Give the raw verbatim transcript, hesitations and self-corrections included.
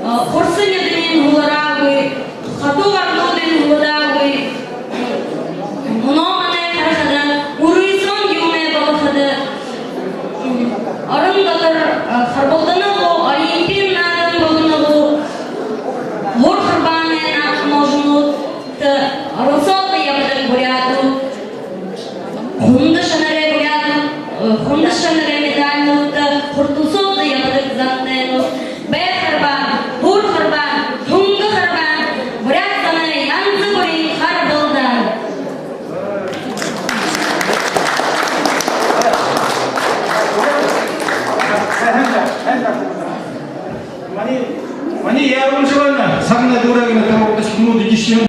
Хурса нюдэниинь һулараагүй, хатуу гарнуудынь һуладаагүй. Мүнөө манай харахада, үрэй зон юумэ болоходо, орон дотор харбалдана гү, олимпиин наадан болоно гү, һур харбаанай наадмалнуудта оролсоод ябадаг буряадууд, хүндэ шанарай буряадууд, хүндэ шанарай медальнуудта хүртэлсөөд ябадаг зантайнууд. Бай харбаан, һур харбаан, хүндэ харбаан, буряад зоной янза бүриин харбалдаан. Манай, манай яаран шалана, сагнай дүүрээ гэнэ, тэрэ үдэшэ мүнөө дэгишэн.